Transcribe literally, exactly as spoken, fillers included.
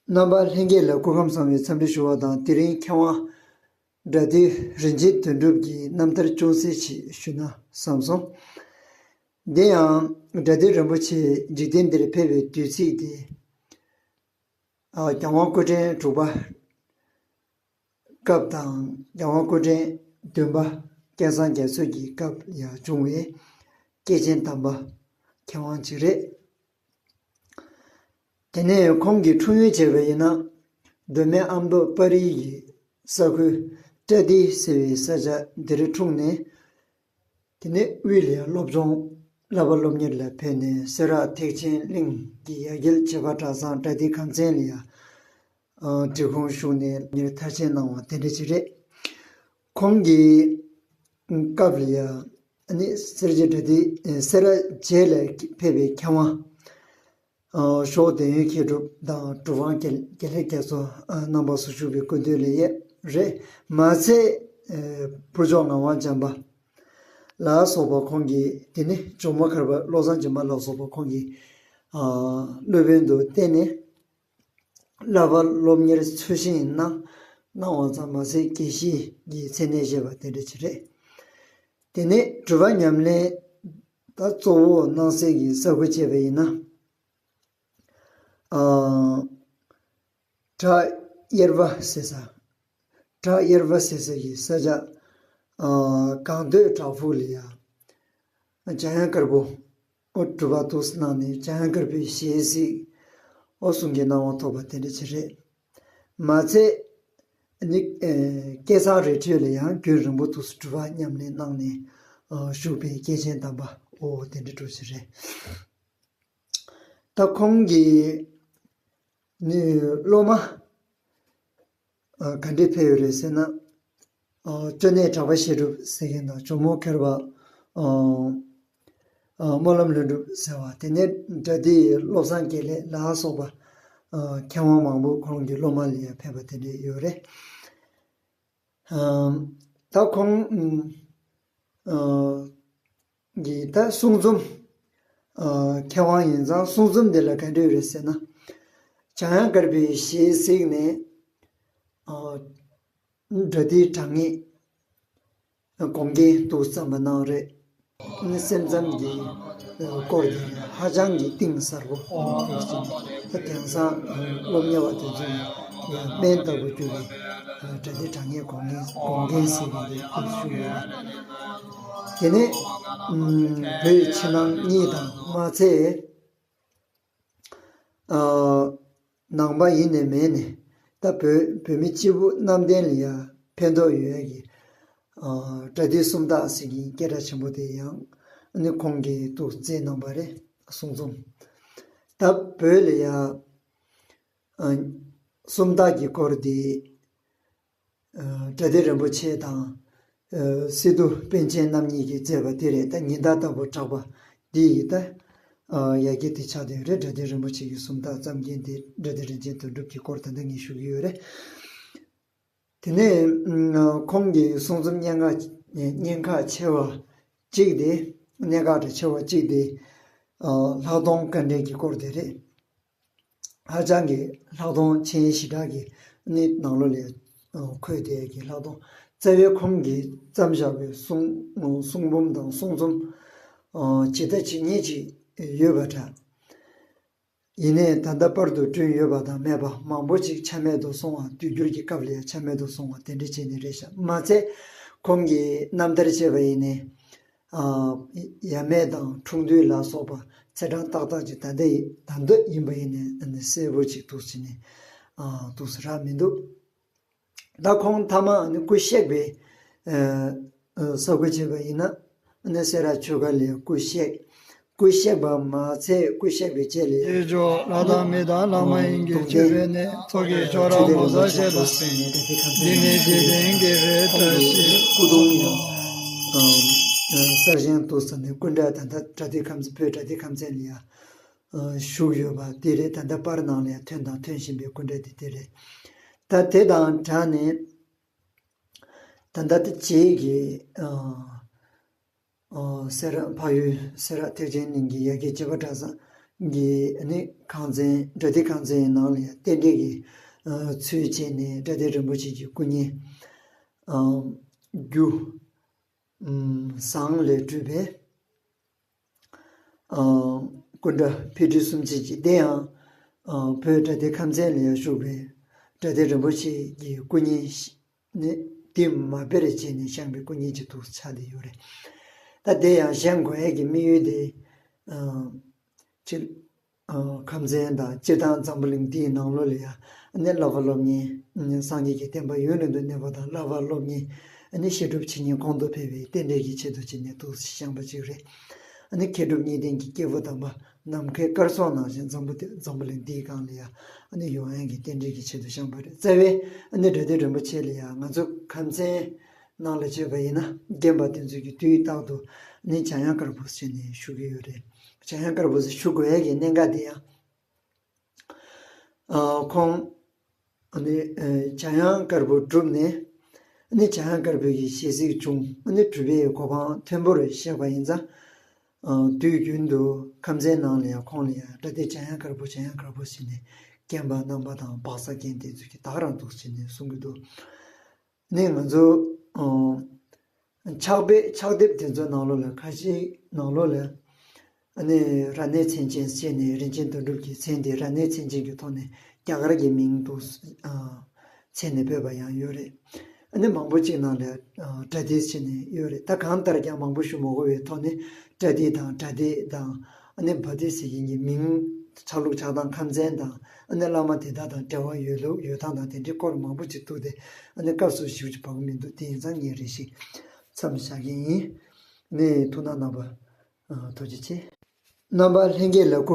རྣམ་པ་ལྷན་རྒྱས་ལ་སྐུ་ཁམས་བཟང་བའི་འཚམས་འདྲི་ཞུ་བ་དང་། དེ་རིང་མཁས་དབང་སྒྲ་ཐོས་རིན་ཆེན་དོན་གྲུབ་ཀྱི་རྣམ་ཐར་ཅུང་ཟད་ཅིག་ཞུས་ན་བསམ་སོང་། དེ་ཡང་སྒྲ་ཐོས་རིན་པོ་ཆེ་འཇིག་རྟེན་འདིར་ཕེབས་པའི་དུས་ཚིགས་དེ། ཨ། རྒྱལ་དབང་སྐུ་ཕྲེང་དྲུག་པ་སྐབས་དང་། རྒྱལ་དབང་སྐུ་ཕྲེང་བདུན་པ་སྐལ་བཟང་རྒྱ་མཚོ་གི་སྐབས་ལ་ཡང་བྱུང་བའི་སྐྱེས་ཆེན་དམ་པ་མཁས་དབང་ཅིག་རེད། དེ་ནས་ཁོང་གིས་འཁྲུངས་ཡུལ་བྱས་པ་ཡིན་ན། མདོ་སྨད་ཨ་མདོ་དཔའ་རིས་ཀྱི་ས་ཁུལ་བཀྲ་ཏི་ཟེར་བའི་ས་ཆ་འདིར་འཁྲུངས་ནས། དེ་ནས་དབུས་ལ་ཡང་སློབ་སྦྱོང་བསླབ་པ་སློབ་གཉེར་ལ་ཕེབས་ནས། སེ་ར་ཐེག་ཆེན་གླིང་གི་ཡ་གྱལ་བྱེ་བ་གྲྭ་ཚང་བཀྲ་ཏི་ཁང་ཚན་ལ་ཡང་ཨ། འབྲི་གུང་ཞུགས་ནས་སློབ་གཉེར་མཐར་ཕྱིན་གནང་བ་དེ་འདྲ་ཅིག་རེད། ཁོང་གི་སྐབས་ལ་ཡང་ཨ་ནི་སེར་བྱེས་སྒྲ་ཐོས། སེ་ར་བྱེས་ལ་ཕེབས་པའི་མཁས་དབང་ཨ། ཞོགས་དོན་ཡོད་མཁས་གྲུབ་དང་གྲུབ་དབང་དགེ་དགེ་ལེགས་རྒྱ་མཚོ་ཨ། རྣམ་པ་སུ་བཞུགས་པའི་སྐུ་མདུན་ལ་ཡང་རེད། མ་ཚད་ཨ། ཕུར་ལྕོག་ངག་དབང་བྱམས་པ་ལ་སོགས་པ་ཁོང་གིས། དེ་ནས་ཇོ་མོ་མཁར་བ་བློ་བཟང་སྦྱིན་པ་ལ་སོགས་པ་ཁོང་གིས་ཨ། སློབ་དཔོན་དུ་བསྟེན་ནས་བསླབ་པ་སློབ་གཉེར་ཚུལ་བཞིན་གནང་། གནང་བ་ཙམ་མ་ཟད་དགེ་བཤེས་ཀྱི་མཚན་གནས་བཞེས་པ་དེ་འདྲ་ཅིག་རེད། དེ་ནས་སྒྲུབ་པ་ཉམས་ལེན་ད་གཙོ་བོ་གནང་སའི་གི་ས་ཁུལ་བྱས་པ་ཡིན་ན། ཨ། བྲག་གཡེར་པ་ཟེར་ས། བྲག་གཡེར་པ་ཟེར་ས་ཀྱི་ས་ཆ། ཨ། གངས་སྟོད་བྲག་ཕུག་ལ་ཡང་འཇམ་དབྱངས་དཀར་པོ། ཨོ། སྒྲུབ་པ་འདུག་སེ་གནང་ནས་འཇམ་དབྱངས་དཀར་པོའི་ཞལ་གཟིགས། ཨོ། གསུང་གི་གནང་བ་ཐོབ་པ་དེ་འདྲ་ཅིག་རེད། མ་ཚད་ནི། ཨེ། སྐལ་བཟང་རི་ཁྲོད་ལ་ཡང་རྒྱུན་རིང་པོ་འདུག་སེ་སྒྲུབ་པ་ཉམས་ལེན་གནང་ནས། ཨ། བཞུགས་པའི་སྐྱེས་ཆེན་དམ་པ། ཨོ། དེ་འདྲ་འདྲ་ཅིག་རེད། ད་ཁོང་གི་ནི་སློབ་མ་ཨ། ག་འདྲས་ཕེབས་ཡོད་རེད་ཟེར་ན། ཨ། ཅོ་ནེ་གྲགས་པ་བཤད་སྒྲུབ་ཟེར་མཁན་དང་། ཇོ་མོ་མཁར་བ། ཨ། ཨ། སྨོན་ལམ་ལྷུན་གྲུབ་ཟེར་བ། དེ་ནས་སྒྲ་ཐོས་བློ་བཟང་དགེ་ལེགས་ལ་སོགས་པ། ཨ། མཁས་དབང་མང་པོ་ཁོང་གི་སློབ་མ་ལ་ཡང་ཕེབས་པ་དེ་འདྲས་ཡོད་རེད། ཨ། ད་ཁོང་ཨ། གི་ད་གསུང་རྩོམ། ཨ། མཁས་དབང་ཡིན་ཙང་གསུང་རྩོམ་འདི་ལ་ག་འདྲ་ཡོད་རེད་ཟེར་ན། འཇམ་དབྱངས་དཀར་པོའི་ཞལ་གཟིགས་ནས། ཨ། སྒྲ་ཐོས་དྲང་ངེས་དགོངས་རྒྱན་འདུག་སེ་བརྩམས་པ་གནང་རེད། ནི་སེམས་ཙམ་གྱི་སྐོར་དེ་ཧ་ཅང་གི་གཏིང་ཟབ་པོ་འདུག་སེ། ད་དེང་སང་སློབ་གཉེར་བ་དེ་ཚོས་ཡང་སྨན་ལྟ་བུ་གྱུར་པའི་སྒྲ་ཐོས་དྲང་ངེས་དགོངས་རྒྱན་དགོངས་རྒྱན་ཟེར་བ་དེ་ཁུངས་ཞུགས་ཡོད་རེད། དེ་ནས་ཨ། བོད་ཕྱི་ནང་གཉིས་དང་མ་ཚད། ཨ། ནང་པ་ཡིན་ནས་མིན་ནས། ད་བོད་བོད་མི་སྤྱི་བོ་གནམ་བསྟན་ལ་ཡང་ཕན་ཐོགས་ཡོད་ཡ་གི། ཨ། སྒྲ་ཐོས་སུམ་རྟགས་ཟེར་གྱི་སྐད་གྲགས་ཆེན་པོ་དེ་ཡང་ནི་ཁོང་གིས་འདུག་སེ་མཛད་གནང་བ་རེད། གསུང་རྩོམ། ད་བོད་ལ་ཡང་ཨ། སུམ་རྟགས་ཀྱི་སྐོར་དེ། ཨ། སྒྲ་ཐོས་རིན་པོ་ཆེ་དང་། ཨ། སི་ཏུ་པཎ་ཆེན་རྣམ་གཉིས་ཀྱིས་མཛད་པ་དེ་རེད། ད་ཉི་ཟླ་ལྟ་བུ་གྲགས་པ་འདི་ཡི་ད། ཨ། ཡ་གྱལ་དེ་ཆགས་བསྡད་ཡོད་རེད། སྒྲ་ཐོས་རིན་པོ་ཆེ་གི་སུམ་རྟགས་བརྩམས་མཁན་དེ་སྒྲ་ཐོས་རིན་ཆེན་དོན་གྲུབ་ཀྱི་སྐོར་ད་ལྟ་ངས་ཞུ་གི་ཡོད་རེད། དེ་ནས་ཨ། ཁོང་གི་གསུང་རྩོམ་སྙན་ངག་སྙན་ཁག་ཆེ་བ་གཅིག་དེ། གནད་འགག་གྲས་ཆེ་བ་གཅིག་དེ། ཨ། ལྷག་མཐོང་དཀའ་འགྲེལ་གྱི་སྐོར་དེ་རེད། ཧ་ཅང་གི་ལྷག་མཐོང་ཆེན་ཞེ་དྲག་གི་ནི་ནང་ལོགས་ལ་འཁོད་དེ་གི་ལྷག་མཐོང་། རྩ་བའི་ཁོང་གིས་བརྩམས་བཞག་པའི་གསུང་གསུང་འབུམ་དང་གསུང་རྩོམ། ཨ། ཇི་ལྟ་ཇི་སྙེད་ཅིག་ཡོད་པ་འདྲ། ཡིན་ནའི་ད་ལྟ་བར་དུ་བསྐྲུན་ཡོད་པ་དང་མེད་པ་མང་པོ་ཅིག་ཆ་མེད་དུ་སོང་བ། དུས་འགྱུར་གྱི་སྐབས་ལ་ཡང་ཆ་མེད་དུ་སོང་བ་དེ་འདྲ་བྱས་ནས་རེད་ཤག་མ་ཚད་ཁོང་གི་རྣམ་ཐར་བྱས་པ་ཡིན་ནའི། ཨ། ཡབ་མེས་དང་འཁྲུངས་དུས་ལ་སོགས་པ་ཚེས་གྲངས་ཏག་ཏག་ཅིག་ད་ལྟ་ཡི་ད་ལྟ་ཡིན་པ་ཡིན་ནའི་གསལ་པོ་ཅིག་འདུག་སེ་ནས། ཨ། འདུག་སེ་རག་མི་འདུག་ད་ཁོང་མཐའ་མ་ནི་སྐུ་གཤེགས་པའི། ཨ། ཨ། ས་ཁུལ་བྱས་པ་ཡིན་ན་ནི་སེ་ར་ཆོས་སྒར་ལ་སྐུ་གཤེགས། སྐུ་གཤེགས་པ་མ་ཚད་སྐུ་གཤེགས་པའི་རྗེས་ལ། ཡེ་འཇོག་ལྷ་དང་མི་དང་ལྷ་མ་ཡིན་གྱི་མཆོད་པའི་གནས། ཚོགས་ཀྱི་མཆོག་རབ་ངོ་མཚར་ཆེ་ལ་གཟིགས། འདི་ནི་འཇིག་རྟེན་གྱི་རེ་བཀྲ་ཤིས། སྐུ་གདུང་ཡང་གསར་བཞེངས་འདུག་སེ་ནས་སྐུ་འདྲ་ད་ལྟ་སྒྲ་ཐོས་ཁམས་བོད་སྒྲ་ཐོས་ཁམས་ཚན་ལ་ཡང་བཞུགས་ཡོད་པ་དེ་རེད། ད་ལྟ་པར་ནང་ལ་ཡང་ཐོན་དང་ཐོན་བཞིན་པའི་སྐུ་འདྲ་དེ་དེ་རེད། ད་དེ་དང་སྦྲགས་ནས་ད་ལྟ་དེ་རྗེས་ཀྱི། ཨ། ཨ། སེ་ར་འཕགས་ཡུལ་སེ་ར་ཐེག་ཆེན་གླིང་གི་ཡ་གྱལ་བྱེ་བ་གྲྭ་ཚང་ གི་ཨ་ནི་ཁང་ཚན་སྒྲ་ལྡན་ཁང་ཚན་ནང་ལ་ཡང་རྟེན་འབྲེལ་གྱི་ཚུལ་བྱས་ནས་སྒྲ་ལྡན་རིན་པོ་ཆེ་གི་སྐུ་བརྙན་རྒྱུ་ཟངས་ལས་གྲུབ་པའི་སྐུ་འདྲ་ཕད་ཀྲིག་སུམ་ཅུ་ཅིག་དེ་ཡང་བོད་སྒྲ་ལྡན་ཁང་ཚན་ལ་ཡང་བཞུགས་པའི་སྒྲ་ལྡན་རིན་པོ་ཆེ་གི་སྐུ་བརྙན་ནི་དེ་མ་དཔེར་བྱས་ནས་བཞེངས་པའི་སྐུ་བརྙན་གྱི་ཐོག་ཆགས་བསྡད་ཡོད་རེད། ད་དེ་ཡང་བཞེངས་དགོས་ཡས་ཀྱི་དམིགས་ཡུལ་དེ་སྤྱིར་ཁམས་ཚན་དང་སྤྱིར་བཏང་འཛམ་བུ་གླིང་འདིའི་ནང་ལོགས་ལ་ཡང་ཨ་ནི་བསླབ་པ་སློབ་གཉེར་སངས་རྒྱས་ཀྱི་བསྟན་པ་ཡུན་རིང་དུ་གནས་པ་དང་བསླབ་པ་སློབ་གཉེར་ཨ་ནི་བཤད་སྒྲུབ་ཇི་སྙེད་གོང་དུ་འཕེལ་བའི་རྟེན་འབྲེལ་གྱི་ཆེད་དུ་བྱས་ནས་འདུག་སེ་བཞེངས་པ་ཅིག་རེད། ཨ་ནི་མཁས་གྲུབ་གཉིས་ལྡན་གྱི་སྐྱེས་བུ་དམ་པ་ནམ་མཁའི་སྐར་ཚོགས་ནང་བཞིན་འཛམ་བུ་འཛམ་བུ་གླིང་འདིའི་སྒང་ལ་ཡང་ཨ་ནི་ཡོང་ཡག་གི་རྟེན་འབྲེལ་གྱི་ཆེད་དུ་བཞེངས་པ་རེད། རྩ་བའི་ཨ་ནི་སྒྲ་ལྡན་རིན་པོ་ཆེ་ལ་ཡང་ང་ཚོ་ཁམས་ཚན་ནང་ལ་བྱས་པ་ཡིན་ན་རྒན་པ་དེ་ཚོས་ཀྱི་དུས་རྟག་ཏུ་ནི་འཇམ་དབྱངས་དཀར་པོ་ཟེར་ནས་ཞུ་གི་ཡོད་རེད། འཇམ་དབྱངས་དཀར་པོ་ཟེར་ཞུ་དགོས་ཡ་གི་གནད་འགག་དེ་ཡང་ཁོང་ནི་འཇམ་དབྱངས་དཀར་པོ་གྲུབ་ནས་ནི་འཇམ་དབྱངས་དཀར་པོ་གི་ཞལ་གཟིགས་བྱུང་ནི་གྲུབ་པའི་གོ་འཕང་མཐོན་པོར་གཤེགས་པ་ཡིན་ཙང་དུས་རྒྱུན་དུ་ཁམས་ཚན་ནང་ལ་ཡང་ཁོང་ལ་ཡང་སྒྲ་ལྡན་འཇམ་དབྱངས་དཀར་པོ་འཇམ་དབྱངས་དཀར་པོ་ཟེར་ནས་རྒན་པ་རྣམ་པ་དང་བག་ཚ་རྒན་དེ་ཚོས་ཀྱི་ད་ག་རང་འདུག་ཟེར་ནས་གསུང་གི་འདུག་ནི་ང་ཚོ་ཕྱག་དཔེ་ཕྱག་དེབ་དེ་ཚོའི་ནང་ལོགས་ལ་ཁ་ཤས་ནང་ལོགས་ལ་ཨ་ནི་རཏྣའི་མཚན་ཅན་ཟེར་ནས་རིན་ཆེན་དོན་གྲུབ་ཀྱི་མཚན་དེ་རཏྣའི་མཚན་ཅན་གྱི་ཐོག་ནས་རྒྱ་གར་གྱི་མིང་དུ་མཚན་ནས་བོས་པ་ཡང་ཡོད་རེད། ཨ་ནི་མང་པོ་ཅིག་ནང་ལ་བྲ་ཏི་ཟེར་ནས་ཡོད་རེད། ད་གང་ལྟར་ཀྱང་མང་པོ་ཞུ་མ་དགོས་པའི་ཐོག་ནས་བྲ་ཏི་དང་བྲ་ཏི་དང་ཨ་ནི་བ་ཏི་ཟེར་མཁན་གྱི་མིང་ཆགས་ལུགས་ཆགས་སྟངས་ཁམས་ཚན་དང་ཨ་ནི་བླ་མ་དེ་དག་དང་འབྲེལ་བ་ཡོད་ལུགས་ཡོད་སྟངས་དང་དེ་འདྲའི་སྐོར་མང་པོ་ཅིག་འདུག་སྟེ་ཨ་ནི་སྐབས་སུ་ཞིབ་ཅིག་བབ་ཀྱི་མི་འདུག་དེ་ཡིན་ཙང་ངས་རེ་ཞིག་མཚམས་བཞག་གི་ཡིན། ནས་ཐུགས་སྣང་གནང་བ་ཐུགས་རྗེ་ཆེ། རྣམ་པ་ལྷན་རྒྱས་ལ་སྐུ